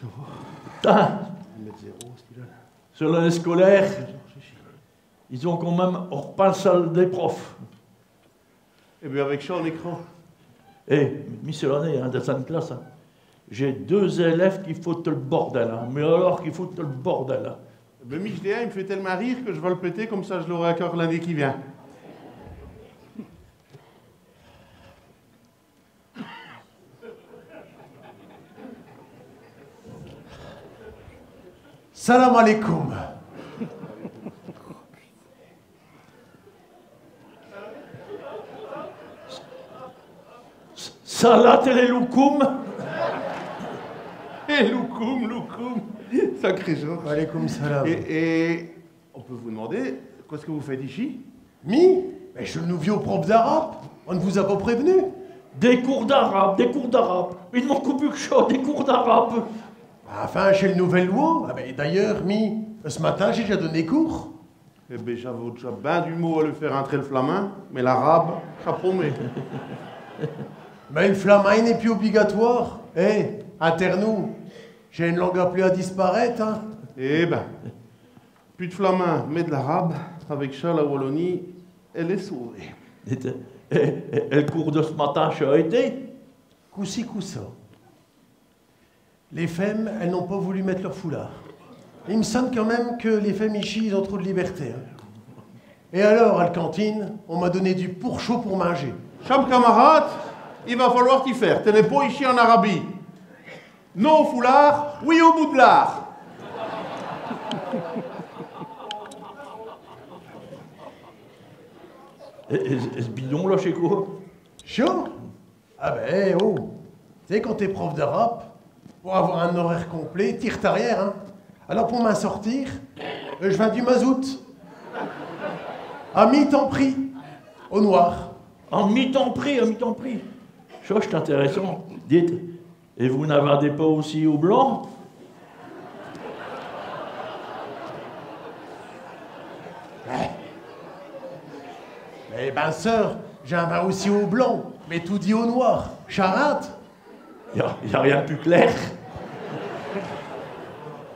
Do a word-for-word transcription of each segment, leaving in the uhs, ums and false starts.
Putain. Selon les scolaires, ils ont quand même repeint la salle des profs. Eh ben, avec cha, on est cramé. Eh, mi, chelle année, hein, dins eune classe, hein, j'ai deux élèves qui foutent le bordel, hein. Mais alors, qui foutent le bordel, hein. Eh ben, mi, j'in ai un, i m'fait tell'mint rire que j'vas l'péter, comme cha, j'l'arai incore l'année qui vient. Salam alaikum. Salat et les loukoum. Et loukoum, loukoum. Sacré Georges. Wa alaikum salam. Et, et on peut vous demander, qu'est-ce que vous faites ici ? Mi ? Mais j'sus l'nouveau prof d'arabe. On n'vous a pas prév'nu ? Des cours d'arabe, des cours d'arabe. I n'manque pus qu'cha, des cours d'arabe. Enfin, ch'est l'nouvelle loi. Ah ben, d'ailleurs, mi, ch'matin, j'ai déjà donné cours. Eh ben, j'avos déjà ben du mau à li faire intrer l'flamand, mais l'arabe, cha promet. Mais l'flamand, i n'est pus obligatoire. Eh, inter nous, ch'est eune langue appelée à disparaître, hein. Eh ben, pus d'flamand, mais d'l'arabe, avec cha, la Wallonie, elle est sauvée. Dites, eh, eh, eh, l'cours de ch'matin, cha a été ? Coup-ci, coup-ça. Les femmes, elles n'ont pas voulu mettre leur foulard. I m'sanne quand même que les femmes ichi, ils ont trop d'liberté, hein. Et alors, à l'cantine, on m'a donné du pourchaud pour minger. Cha, m'camarade, i va falloir t'y faire. Te n'es pas ichi in Arabie. Non au foulard, oui au bout de l'art. Et, et, et ch'bidon-là, ch'est quoi ? Cha ? Ah ben, eh, oh. Te sais, quand t'es prof d'arabe, pour avoir un horaire complet, tires t'arrière, hein. Alors, pour m'in sortir, euh, j'vinds du mazout. À mitan prix, au noir. À mitan prix, à mitan prix. Cha, ch'est intéressant. Dites, et vous n'in vindez pas aussi au blanc ? Eh ben, sœur, j'in vinds aussi au blanc, mais toudis au noir. Charade ? Y a, y a rien d'pus clair.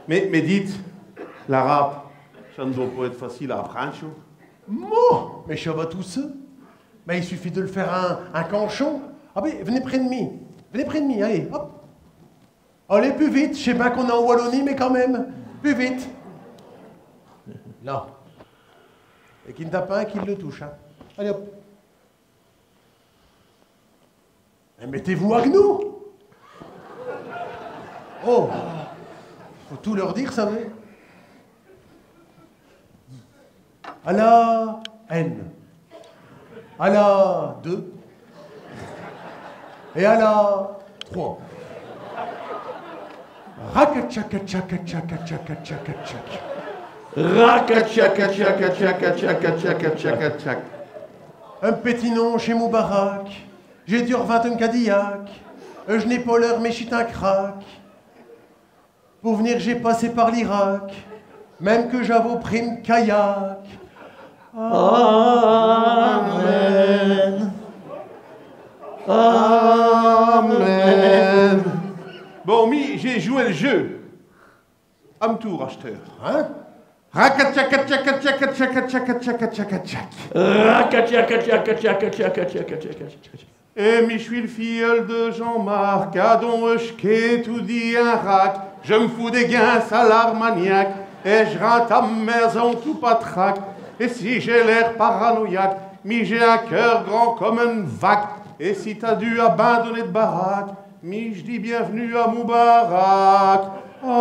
Mais, mais dites, l'arabe, cha n'dot pas ête facile à apprinde, cha. Mot, mais cha va tout seu. Mais i suffit de l'faire in, in canchon. Ah ben, venez près d'mi. Venez près d'mi, allez, hop. Allez, pus vite, j'sais bin qu'on est in Wallonie, mais quand même, pus vite. Là. Et qu'i n'd'a pas un qui l'touche, hein. Allez, hop. Mais mettez-vous à genoux. Oh, faut tout leur dire, savez. À la une. À la deux. Et à la trois. Rakatchakatchakatchakatchakatchak. Rakatchakatchakatchakatchakatchak. Un petit nom chez Moubarak. J'ai dû revinte un Cadillac. Euh, j'n'ai pas l'air, mais j'sus un crack. Pour venir, j'ai passé par l'Irak, même que j'avos pris un kayak. Amen. Amen. Bon, mi, j'ai joué l'jeu. À m'tour, achteure. Hein ? Rakatchakatchakatchakatchakatchakatchak. Rakatchakatchakatchakatchakatchakatchak. Et mi j'sus l'filleule de Jean-Marc, adon ej quai toudis in rac. J'me fous des guinses à l'Armagnac, et j'rinte à m'maison tout patraque. Et si j'ai l'air paranoïaque, mi j'ai un cœur grand comme eune vaque. Et si t'as dû abandonner t'baraque, mi j'dis bienvenue à Moubarak. Amen.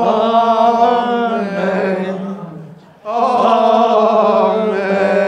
Amen.